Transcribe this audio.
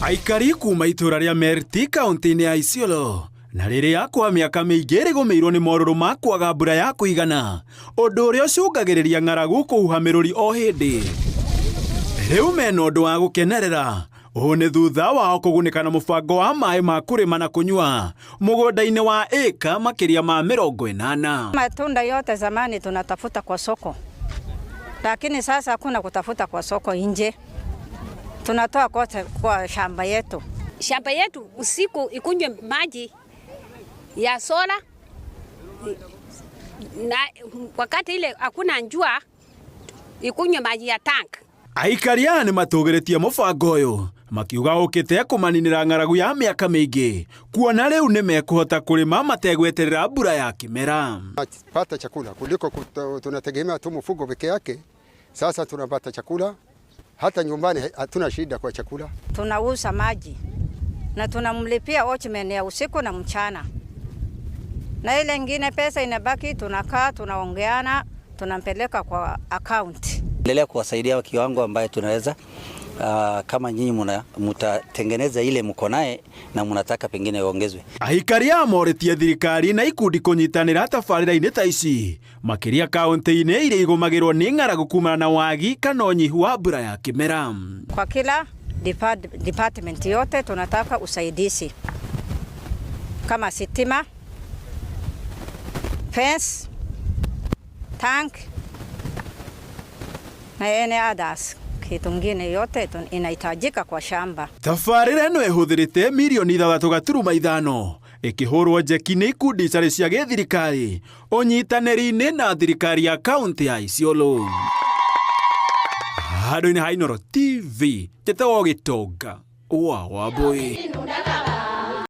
Aikari kuma itũra rĩa Merti kaunti-inĩ ya Isiolo na rĩrĩa kwa mĩaka mĩingĩ rĩgũmĩirwo nĩ morũrũ ma kwaga mbura ya kũigana, ũndũ ũrĩa ũcũngagĩrĩria ng'aragu kũhuha mĩrũri o hĩndĩ. Rĩu mena ũndũ wa gũkenerera, ũũ nĩ thutha wao kũgunĩka na mũbango wa maĩ ma kũrĩma na kũnyua mũgũnda-inĩ wa ĩka makĩria ma 80. Matunda yote zamani tunatafuta kwa soko, lakini sasa hakuna kutafuta kwa soko nje, tunatoa kote kwa shamba yetu. Shamba yetu usiku ikunywe maji ya sola, na wakati ile hakuna njua ikunywe maji ya tank. Aikari aya nĩ matũgĩrĩtie mũbango ũyũ makiuga ũkĩte kũmaninĩra ng'aragu ya mĩaka mĩingĩ, kuona rĩu nĩ mekũhota kũrĩma mategweterera mbura ya kĩmera. Pata chakula kuliko tunategemea tu mfugo peke yake. Sasa tunapata chakula hata nyumbani, hatuna shida kwa chakula. Tunauza maji na tunamlipia watchman ya usiku na mchana, na ile ingine pesa inabaki, tunakaa tunaongeana, tunampeleka kwa account. Endelea kuwasaidia kiwango ambaye tunaweza. Kama nyinyi mutatengeneza ile mko naye na mnataka pengine iongezwe. Aikari aya morĩtie thirikari na ikundi kũnyitanĩra tabarĩra-inĩ ta ici makĩria kaunti-inĩ iria igũmagĩrwo nĩ ng'aragu kumana na wagi kana ũnyihu wa mbura ya kĩmera. Kwa kila department yote tunataka usaidizi kama sitima, fence, tank na any others. Kitu ngine yote inahitajika kwa shamba. Tabarĩra ĩno ĩhũthĩrĩte mirioni 6.5 ĩkĩhũrwo njeki nĩ ikundi itarĩ cia gĩthirikari ũnyitanĩri-inĩ na thirikari ya kaunti ya Isiolo. Handũ-inĩ ha Inooro TV, njĩtagwo Gĩtonga wa Wambui.